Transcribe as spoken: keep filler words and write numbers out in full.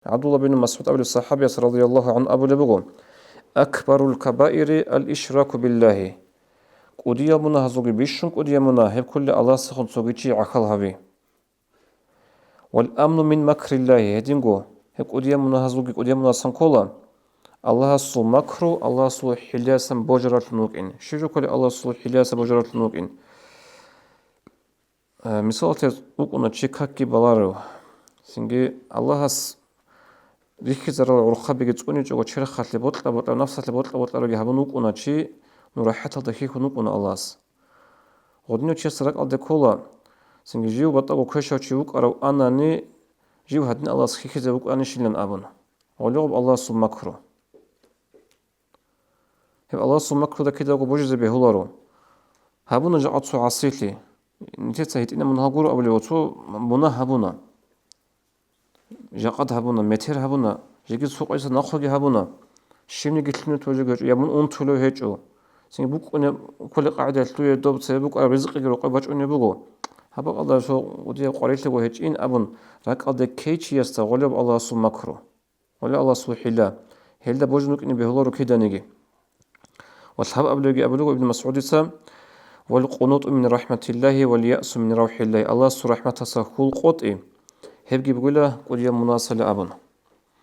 ГӀабдулла бин МасгӀуд абулеб сахабияс радияллагьу гӀанху абулеб буго: «Акбарул кабаири ал-ишраку биллагьи». КӀудиял мунагьазулги бищун кӀудиял мунагь, гьеб ккола Аллагьасдехун цоги чи гӀахьал гьави. «Вал амну мин макриллагьи», гьединго, гьеб кӀудиял мунагьазулги кӀудиял мунагьасан ккола, Аллагьасул макру, Аллагьасул хӀилиясан божаралъун вукӀин. Щиб жо ккола Аллагьасул хӀилиясан божаралъун вукӀин? Э, мисалалъе, вукӀуна чи какги баларев. Цинги Аллагьас рихьизарал гӀурхъабиги цӀуничӀого черхалъе бокьа-бокьарав, нафсалъе бокьа-бокьаравги гьабун вукӀуна чи, ну, рахӀаталда хьихьун вукӀуна Аллагьас. Гъодинав чияс ракӀалде ккола, цинги жив батӀаго квешав чи вукӀарав анани, жив гьадин Аллагьас хьихьизе вукӀанищилан абун. Гъолеб Аллагьасул макру. Гьеб Аллагьасул макруда кидаго божизе бегьуларо. Гьабуна жакъа цо гӀасилъи. Нилъеца гьитӀинаб мунагь гуро абулев, цо мунагь гьабуна. Жакъад гьабуна, метер гьабуна, жеги цо къойса нахъоги гьабуна. Щибниги лъугьине тӀожиги гьечӀо, я мун унтулев гьечӀо. Цинги букӀунеб кколеб къагӀидаялъ дуе доб цебе букӀараб ризкъигиро къой бачӀунеб буго. Гьаб бакӀалда цо кӀудияб къварилъиго гьечӀин абун, ракӀалде ккей чиясда гъолеб Аллагьасул макру. Гъолеб Аллагьасул хӀила. Гьелда божун вукӀине бегьуларо киданиги. Ва лъабабилебги абулего Ибн МасгӀудица: «Вал къунуту мин рахӀматиллагьи вал ясу мин равхӀиллагьи», Аллагьасул рахӀматалъа хьул къотӀи, гьебги бугила кӀудияб мунагьасали абун.